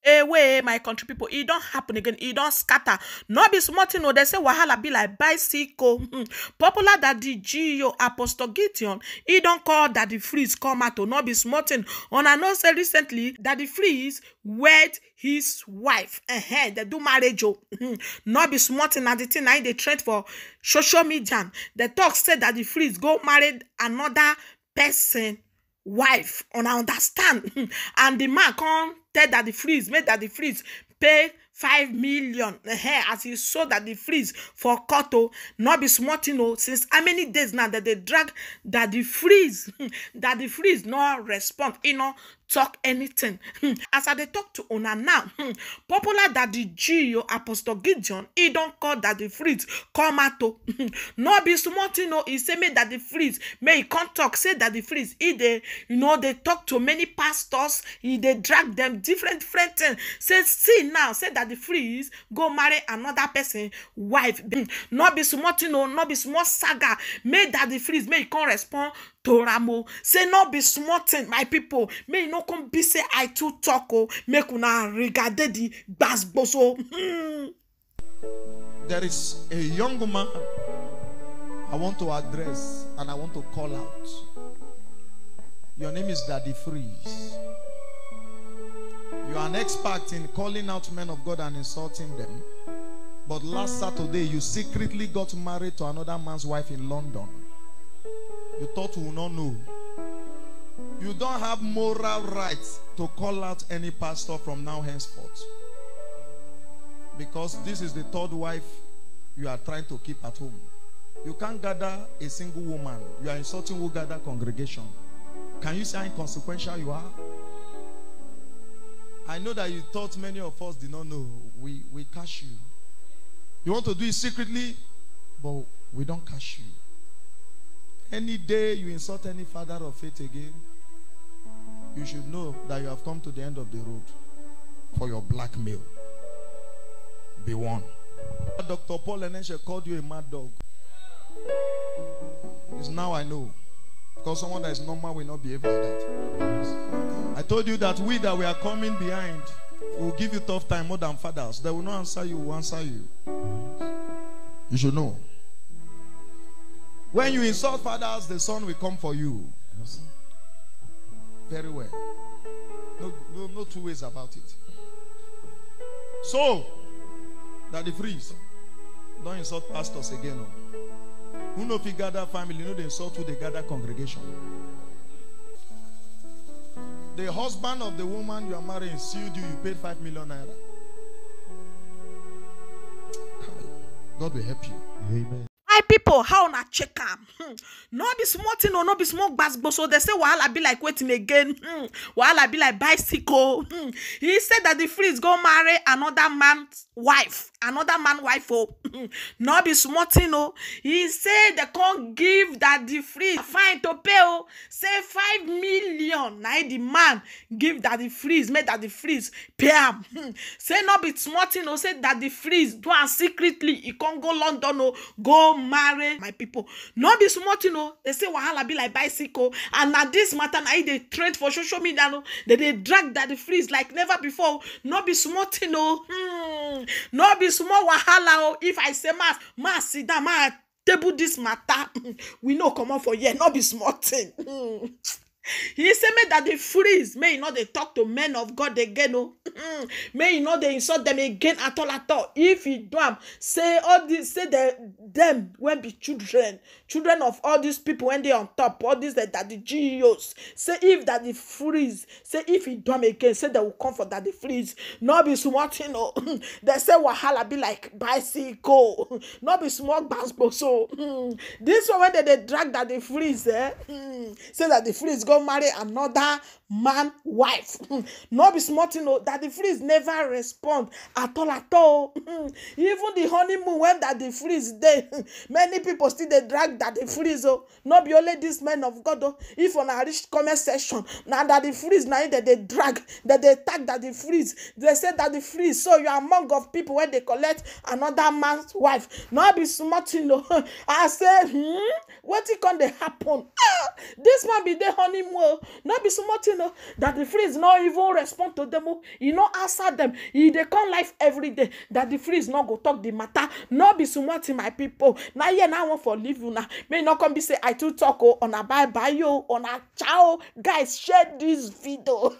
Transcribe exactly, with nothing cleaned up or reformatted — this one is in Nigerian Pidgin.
away, my country people. E don happen again. E don scatter. No be small thing o. They say wahala be like bicycle. Hmm. Popular Daddy G O, Apostle Gideon, he don call Daddy Freeze come out o. No be small thing. Una know say recently, Daddy Freeze wed his wife. Ehen, they do marriage o. Hmm. No be small thing. Na the thing na im dey trend for social media. They talk say Daddy Freeze go marry another person wife. Una understand? Hmm. And the man come tell Daddy Freeze, make Daddy Freeze pay five million. Ehen, as he saw Daddy Freeze for court o. No be small thing o. Since how many days now that they drag Daddy Freeze? Hmm. Daddy Freeze no respond. He no talk anything. Hmm. As I dey talk to una now, hmm, popular Daddy G O, Apostle Gideon, he don call Daddy Freeze come out o. Hmm. No be small thing o. He say make Daddy Freeze, make he come talk. Say Daddy Freeze, he dey, you know, they talk to many pastors. He dey drag them different, different things. Say, see now, say Daddy Freeze go marry another person wife. Hmm. No be small thing o. No be small saga. Make Daddy Freeze, make he come respond to am o. Say no be small thing, my people. Make e no come be say I too talk o. Make una regard the gbasgboso. Hmm. There is a young man I want to address and I want to call out. Your name is Daddy Freeze. You are an expert in calling out men of God and insulting them. But last Saturday, you secretly got married to another man's wife in London. You thought we will not know. You don't have moral rights to call out any pastor from now henceforth. Because this is the third wife you are trying to keep at home. You can't gather a single woman. You are insulting who gather congregation. Can you see how inconsequential you are? I know that you thought many of us did not know. We, we catch you. You want to do it secretly, but we don't catch you. Any day you insult any father of faith again, you should know that you have come to the end of the road for your blackmail. Be warned. Doctor Paul Enenche called you a mad dog. It's now I know. Because someone that is normal will not behave like that. I told you that we that we are coming behind will give you tough time more than fathers. They will not answer you, will answer you. You should know. When you insult fathers, the son will come for you. Very well. No, no, no two ways about it. So, Daddy Freeze, don't insult pastors again o. Who no fit gather family, no dey insult who dey gather congregation. The husband of the woman you are marrying sued you, you paid five million naira. Kai, God will help you. Amen. My people, how una check am? Hmm. No be small thing o, no be small gbasgboso. They say wahala be like wetin again? Hmm. Wahala be like bicycle. Hmm. He said that the Freeze go marry another man's wife, another man wife o. Hmm. No be small thing o. He say they can't give Daddy Freeze fine to pay o. Say five million na the man give Daddy Freeze, make Daddy Freeze pay am. Hmm. Say no be small thing o. Say Daddy Freeze do am secretly. He can't go London o, go marry, my people. No be small thing o. They say wahala be like bicycle, and na this matter na e dey trend for social media. No, they dey drag Daddy Freeze like never before. No be small thing o. Hmm. No be small wahala o. If I say mass, mass sit down, ma table this matter. We no comot for here. No be small thing. Hmm. He say make Daddy Freeze, make he no dey talk to men of God again o. Hmm. Make he no dey insult them again at all, at all. If he do am, say all this, say the, them when be children, children of all these people when they on top, all these the Daddy G E Os. Say if Daddy Freeze, say if he do am again, say they will come for Daddy Freeze. No be small thing o. They say wahala be like bicycle. No be small gbasgboso. Hmm. This one when they, they drag Daddy Freeze, eh? Hmm. Say Daddy Freeze go marry another man wife. Hmm. No be small thing o. Daddy Freeze never respond at all, at all. Hmm. Even the honeymoon when Daddy Freeze dey, hmm, many people still dey drag Daddy Freeze o. No be only this men of God o. If una reach comment section, na Daddy Freeze na im dem dey drag, dem dey tag Daddy Freeze. They say Daddy Freeze, so you are among of people wey dey collect another man's wife. No be small thing o. I say, hmm, wetin come dey happen? Ah, this man be dey honeymoon o. No be small thing. Daddy Freeze no even respond to them o. He no answer them. He dey come live every day. Daddy Freeze no go talk the matter. No be small thing, my people. Na here na I wan for leave una. May no come be say I too talk o. Una bye bye o. Una ciao. Guys, share this video.